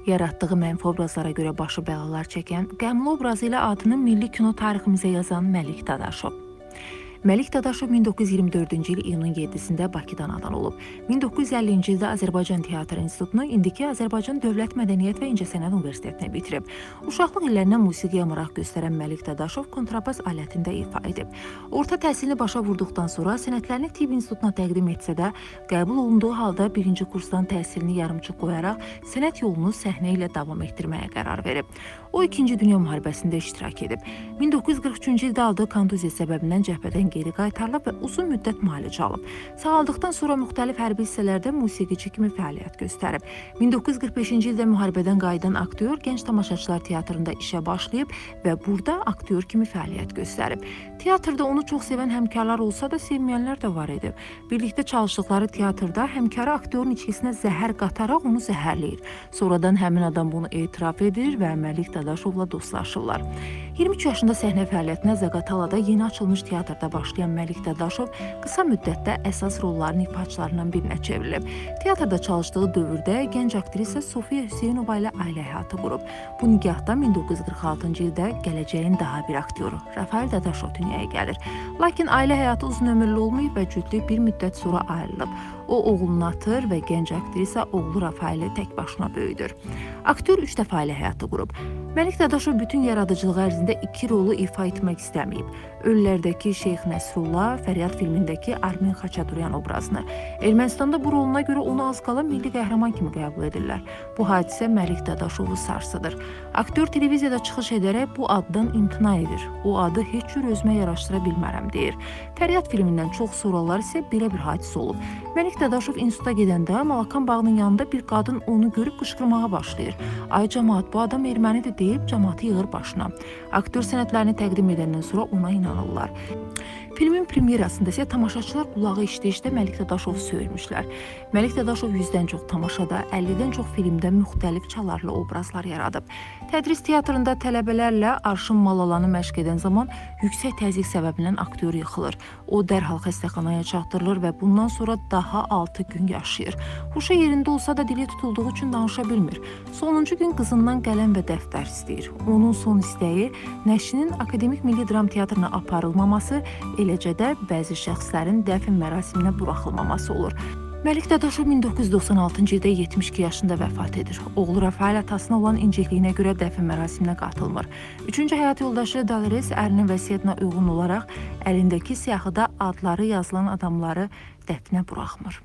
Yaratdığı mənfi obrazlara görə başı bəlalar çəkən, qəmli obrazı ilə adını milli kino tariximizə yazan Məlik Dadaşov. Məlik Dadaşov 1924-cü il iyunun 7-sində Bakıda anadan olub. 1950-ci ildə Azərbaycan Teatr İnstitutunu, indiki Azərbaycan Dövlət Mədəniyyət və İncəsənət Universitetini bitirib. Uşaqlıq illərindən musiqiyə maraq göstərən Məlik Dadaşov kontrabas alətində ifa edib. Orta təhsilini başa vurduqdan sonra sənədlərini Tibb İnstitutuna təqdim etsə də, qəbul olunduğu halda birinci kursdan təhsilini yarımçıq qoyaraq sənət yolunu səhnə ilə davam etdirməyə qərar verib. O, İkinci Dünya müharibəsində iştirak edib. 1943-cü ildə aldığı kontuziya səbəbindən cəbhədən geri qaytarılıb və uzun müddət müalicə alıb. Sağaldıqdan sonra müxtəlif hərbi hissələrdə musiqiçi kimi fəaliyyət göstərib. 1945-ci ildə müharibədən qayıdan aktyor Gənc Tamaşaçılar Teatrında işə başlayıb və burada aktyor kimi fəaliyyət göstərib. Teatrda onu çox sevən həmkarlar olsa da, sevməyənlər də var idi. Birlikdə çalışdıqları teatrda həmkarı aktyorun içkisinə zəhər qataraq onu zəhərləyir. Sonradan həmin adam bunu etiraf edir və Məlik Dadaşovla dostlaşırlar. 23 yaşında səhnə fəaliyyətinə Zaqatalada yeni açılmış teatrda başlayan Məlik Dadaşov qısa müddətdə əsas rolların ifaçılarından birinə çevrilib. Teatrda çalışdığı dövrdə gənc aktrisa Sofiya Hüseynova ilə ailə həyatı qurub. Bu nigahda 1946-cı ildə gələcəyin daha bir aktyoru Rafael Dadaşov dünyaya gəlir. Lakin ailə həyatı uzunömürlü olmayıb və cütlük bir müddət sonra ayrılıb. O oğlunu atır və gənc aktrisa oğlu Rafaeli tək başına böyüdür. Aktyor 3 dəfə ailə həyatı qurub. Məlik Dadaşov bütün yaradıcılığı ərzində iki rolu ifa etmək istəməyib. Ölülərdəki Şeyx Nəsrullah, Fəryad filmindəki Armen Xaçaturyan obrazını. Ermənistanda bu roluna görə onu az qala milli qəhrəman kimi qəbul edirlər. Bu hadisə Məlik Dadaşovu sarsıdır. Aktyor televiziyada çıxış edərək bu addan imtina edir. O adı heç cür özümə yaraşdıra bilmərəm deyir. Fəryad filmindən çox sonralar isə belə bir hadisə olub. Məlik Dadaşov instituta gedəndə Malakan bağının yanında bir qadın onu görüb qışqırmağa başlayır. Ay camaat, bu adam ermənidir deyib camaatı yığır başına. Aktyor sənədlərini təqdim edəndən sonra ona inanırlar. Filmin premyerasında isə tamaşaçılar qulağı işdə-işdə Məlik Dadaşovu söymüşlər. Məlik Dadaşov 100-dən çox tamaşada, 50-dən çox filmdə müxtəlif çalarlı obrazlar yaradıb. Tədris teatrında tələbələrlə Arşın Malalanı məşq edən zaman yüksək təzyiq səbəbindən aktyor yıxılır. O dərhal xəstəxanaya çatdırılır və bundan sonra daha 6 gün yaşayır. Huşu yerində olsa da dili tutulduğu üçün danışa bilmir. Sonuncu gün qızından qələm və dəftər istəyir. Onun son istəyi nəşrinin Akademik Milli Dram Teatrına aparılmaması, eləcə də bəzi şəxslərin dəfn mərasiminə buraxılmaması olur. Məlik Dadaşov 1996-cı ildə 72 yaşında vəfat edir. Oğlu Rafael atasına olan incikliyinə görə dəfn mərasiminə qatılmır. Üçüncü həyat yoldaşı Dolores ərinin vəsiyyətinə uyğun olaraq əlindəki siyahıda adları yazılan adamları dəfnə buraxmır.